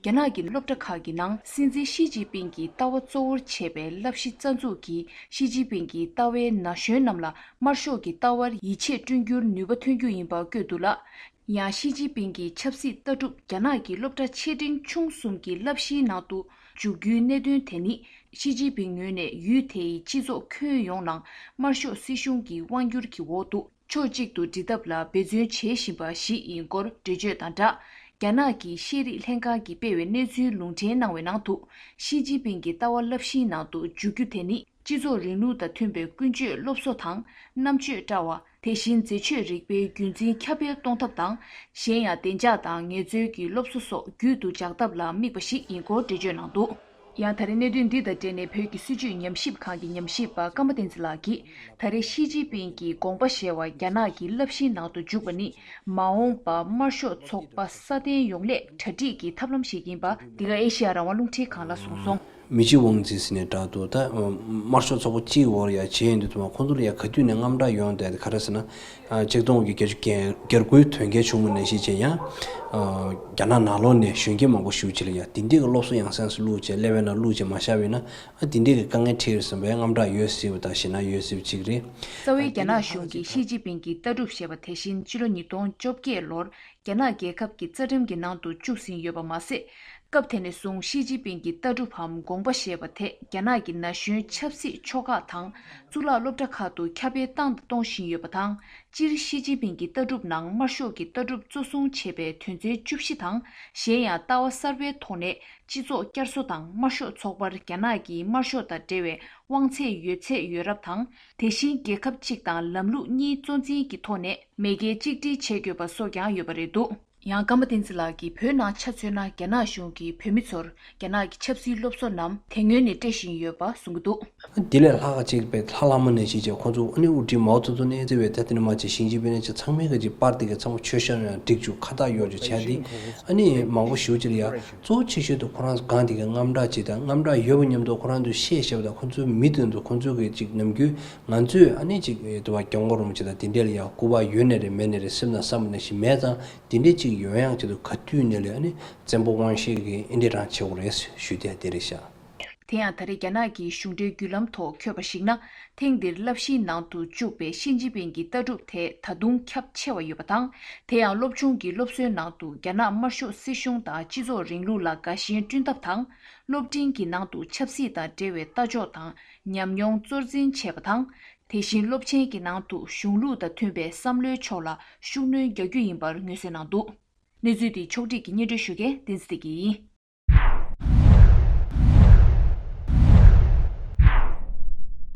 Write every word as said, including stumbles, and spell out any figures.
རྒྱ་ནག་གི་སློབ་གྲྭ་ཁག་གི་ནང་སྲིད་འཛིན་ཞི་ཅིན་ཕིང་གི་ལྟ་བ་གཙོ་བོར་བྱས་པའི་བསླབ་གཞི་རྩ་འཛུགས་ཀྱིས་ཞི་ཅིན་ཕིང་གི་ལྟ་བའི་ན་གཞོན་རྣམས་ལ་དམར་ཤོག་གི་ལྟ་བར་ཡིད་ཆེས་བསྐྲུན་རྒྱུར་ནུས་པ་ཐོན་རྒྱུ་ཡིན་པ་བཀོད་འདུག་ལ། ཡང་ཞི་ཅིན་ཕིང་གི་ཆབ་སྲིད་ལྟ་གྲུབ་རྒྱ་ནག་གི་སློབ་གྲྭ་ཆེ་འབྲིང་ཆུང་གསུམ་གྱི་བསླབ་གཞིའི་ནང་དུ་འཇུག་རྒྱུའི་གནད་དོན་དེ་ནི། ཞི་ཅིན་ཕིང་ངོས་ནས་ཡུལ་དེའི་སྤྱི་ཚོགས་ཁྱོན་ཡོངས་ནང་དམར་ཤོག་སྲིད་གཞུང་གི་དབང་སྒྱུར་གྱི་འོག་ཏུ་ཕྱོགས་གཅིག་ཏུ་སྒྲིལ་ཐབས་ལ་འབད་བརྩོན་བྱེད་བཞིན་པ་ཞིག་ཡིན་སྐོར་འགྲེལ་བརྗོད་དང་སྦྲགས། རྒྱ་ནག་གི་ཤེས་རིག་ལྷན་ཁང་གིས་སྤེལ་བའི་གནས་ཚུལ་ལུང་འདྲེན་གནང་བའི་ནང་དུ། ཞི་ཅིན་ཕིང་གི་ལྟ་བ་བསླབ་གཞིའི་ནང་དུ་འཇུག་རྒྱུ་དེ་ནི། སྤྱི་ཚོགས་རིང་ལུགས་དང་མཐུན་པའི་ཀུན་སྤྱོད་སློབ་གསོ་དང་། རྣམ་དཔྱོད་བཀྲ་བ། དེ་བཞིན་མཛེས་དཔྱོད་རིག་པའི་རྒྱུན་འཛིན་ཁྱབ་སྤེལ་གཏོང་ཐབས་དང་། གཞན་ཡང་བདེ་འཇགས་དང་ངལ་རྩོལ་གྱི་སློབ་གསོ་སོགས་རྒྱུད་དུ་འཇགས་ཐབས་ལ་དམིགས་པ་ཞིག་ཡིན་སྐོར་འགྲེལ་བརྗོད་གནང་འདུག་ཡང་ད་རེས་གནད་དོན་འདི་དང་འབྲེལ་ནས་བོད་ཀྱི་སྲིད་བྱུས་ཉམས་ཞིབ་ཁང་གི་ཉམས་ཞིབ་པ་ཀརྨ་བསྟན་འཛིན་ལགས་ཀྱིས། ད་རེས་ཞི་ཅིན་ཕིང་གིས་དགོངས་པ་བཞེས་པ་རྒྱ་ནག་གི་བསླབ་གཞིའི་ནང་དུ་འཇུག་པ་ནི། མ་འོངས་པར་དམར་ཤོག་ཚོགས་པ་སྲ་བརྟན་ཡོང་སླད་གྲ་སྒྲིག་གི་ཐབས་ལམ་ཞིག་ཡིན་པ་འདི་ག་ཨེ་ཤེ་ཡ་རང་དབང་རླུང་འཕྲིན་ཁང་ལ་གསུངས་སོང་། མི་ཅི་ཝང་ཙི་ཟེར་ནས་བསྒྲགས་འདུག་ད་དམར་ཤོག་ཚོགས་པ་སྤྱིའི་འོག་ཡ་བྱས་ཡོང་དུས་ཙམ་པ་ཁོང་ཚོ་ལ་ཡ་ག་དུས་ནས་དངངས་སྐྲག་ཡོང་བསྡད་དེ་ག་རེ་ཟེར་ན། ཆིག་སྟོང་དགུ་བརྒྱ་བརྒྱད་ཅུ་གྱ་དགུའི་དོན་རྐྱེན་བྱུང་བ་ནང་བཞིན་བྱས་ཡང་། རྒྱ་ནག་ནང་ལོགས་ནས་གཞོན་སྐྱེས་མང་པོ་ཞེ་པོ་ཅིག་ལ་ཡ་དེ་འདྲའི་གི་སློབ་གསོ་ཡང་སེ་ཡང་སེ་བླུགས་བྱས་ཀླད་པའི་ནང་བླུགས་བྱས་མ་བཞག་པ་ཡིན་ན། ཨ་དེ་འདྲའི་གི་དཀའ་ངལ་འཕྲད་ཡོད་བསམ་པའི་དངངས་སྐྲག་ཡོད་སྲིད་པ་དང་ཞེད་སྣང་ཡོད་སྲིད་པ་ཅིག་རེད། རྩ་བའི་རྒྱ་ནག་གཞུང་གིས་ཞི་ཅིན་ཕིང་གི་ལྟ་གྲུབ་ཞེས་པ་དེ་བཞིན་ཕྱི་ལོ་ཉིས་སྟོང་བཅོ་བརྒྱད་ལོར་རྒྱ་ནག་རྒྱལ་ཁབ་ཀྱི་རྩ་ཁྲིམས་ཀྱི་ནང་དུ་བཅུག་ཟིན་ཡོད་པ་མ་ཟད། སྐབས་དེ་ནས་བཟུང་ཞི་ཅིན་ཕིང་གི་ལྟ་གྲུབ་བམ་དགོངས་པ་ཞེས་པ་དེ་རྒྱ་ནག་གི་ན་གཞོན་ཆབ་སྲིད་ཕྱོགས་ཁག་དང་གཙུག་ལག་སློབ་གྲྭ་ཁག་ཏུ་ཁྱབ་སྤེལ་བཏང་དང་གཏོང་བཞིན་ཡོད་པ་དང་། སྤྱིར་ཞི་ཅིན་ཕིང་གི་ལྟ་གྲུབ་ནང་དམར་ཤོག་གི་ལྟ་གྲུབ་གཙོ་བཟུང་བྱས་པའི་དོན་ཚན་བཅུ་བཞི་དང་། གཞན་ཡང་ལྟ་བ་གསར་པའི་ཐོག་ནས་སྤྱི་ཚོགས་བསྐྱར་གསོ་དང་དམར་ཤོག་ཚོགས་པར་རྒྱ་ནག་གིས་དམར་ཤོག་དང་འབྲེལ་བའི་དབང་ཚད་ཡོད་ཚད་ཡོད་རབས་དང་། དེ་བཞིན་རྒྱལ་ཁབ་གཅིག་དང་ལམ་ལུགས་གཉིས་གཙོ་འཛིན་གྱི་ཐོག་ནས་མེས་རྒྱལ་གཅིག་སྒྲིལ་བྱེད་དགོས་པ་སོགས་ཀྱང་ཡོད་པ་རེད་འདུག་ཡང་ཀརྨ་བསྟན་འཛིན་ལགས་ཀྱིས་བོད་ནང་ཆ་མཚོན་ན་རྒྱ་ནག་གཞུང་གིས་བོད་མི་ཚོར་རྒྱ་ནག་གི་ཆབ་སྲིད་སློབ་གསོ་རྣམས་དེ་སྔོན་ནས་སྤྲད་བཞིན་ཡོད་པ་གསུང་གི་འདུག་དེ་ལས་ལྷག་ཅིག་པའི་ལྷ་བླ་མ་ནས་ཤེས་བྱས་ཁོང་ཚོ་ཨ་ནི་དབུ་ཁྲིད་མའོ་ཙེ་ཏུང་ནས་བརྩི་བའི་ད་དེ་ནས་མ་བྱས་ཞིང་ཆེན་པའི་ནས་ཅིག་ཚང་མའི་ག་ཅིག་པར་དེ་ག་ཚང་མ་མཆོད་བཤམས་ཡང་སྒྲིག་བཅུག་ཁ་བཏགས་གཡོག་བཅུག་བྱས་ཏེ་ཨ་ནི་མང་པོ་ཞེ་པོ་ཅིག་ལ་ཡ་གཙོ་བོ་ཆེ་ཤོས་དུ་ཁོ་རང་གང་དེ་ག་དངངས་སྐྲག་ཅིག་དང་དངངས་སྐྲག་ཡོད་པ་མཉམ་དུ་ཁོ་རང་ཚོས་བཤད་བཤད་པ་དང་ཁོ་ཚོའི་མི་དེ་ཚོ་ཁོ་ཚོའི་གི་ཅིག་ནམ་རྒྱུན་ང་ཚོས་ཨ་ནི་ཅིག་དུ་བ་སྐྱབས་མགོན་རིན་པོ་ཆེ་དང་དེ་འདྲས་ལ་ཡ་སྐུ་པར་ཡོད་ནས་རེད་མེད་ནས་རེད་སེམས་ནང་བསམ་པ་ནང་བཞིན་མེད་ཙང་དེ་འདྲས་ཅིག་ཡོང་ཡང་ཆེད་དུ་ག་དུས་ནས་ལས་ཨ་ནི་བཙན་པོ་དབང་ཤེད་ཀྱིས་ཨེ་འདྲས་རང་བྱེད་དགོས་རེད་ཞུ་དེ་དེ་རེད་ཤག་དེ་ཡང་ད་རེས་རྒྱ་ནག་གི་གཞུང་འབྲེལ་བརྒྱུད་ལམ་ཐོག་འཁོད་པར་གཞིགས་ན། ཐེངས་འདིར་བསླབ་གཞིའི་ནང་དུ་བཅུག་པའི་ཞི་ཅིན་ཕིང་གི་ལྟ་གྲུབ་དེ་ད་དུང་ཁྱབ་ཆེ་བ་ཡོད་པ་དང་། དེ་ཡང་སློབ་ཆུང་གི་སློབ་གསོའི་ནང་དུ་རྒྱ་ནག་དམར་ཤོག་སྲིད་གཞུང་དང་སྤྱི་ཚོགས་རིང་ལུགས་ལ་དགའ་ཞེན་བསྐྲུན་ཐབས་དང་། སློབ་འབྲིང་གི་ནང་དུ་ཆབ་སྲིད་དང་འབྲེལ་བའི་ལྟ་ཕྱོགས་དང་ཉམས་མྱོང་གཙོར་འཛིན་བྱས་པ་དང་། དེ་བཞིན་སློབ་ཆེན་གྱི་ནང་དུ་གཞུང་ལུགས་དང་མཐུན་པའི་བསམ་བློའི་ཕྱོགས་ལ་ཤུགས་སྣོན་རྒྱག་རྒྱུ་ཡིན་པར་ངོས་འཛིན་གནང་འདུག་གནས་ཚུལ་འདི་ཕྱོགས་སྒྲིག་གིས་སྙན་སྒྲོན་ཞུ་མཁན་བསྟན་འཛིན་བདེ་སྐྱིད་ཡིན།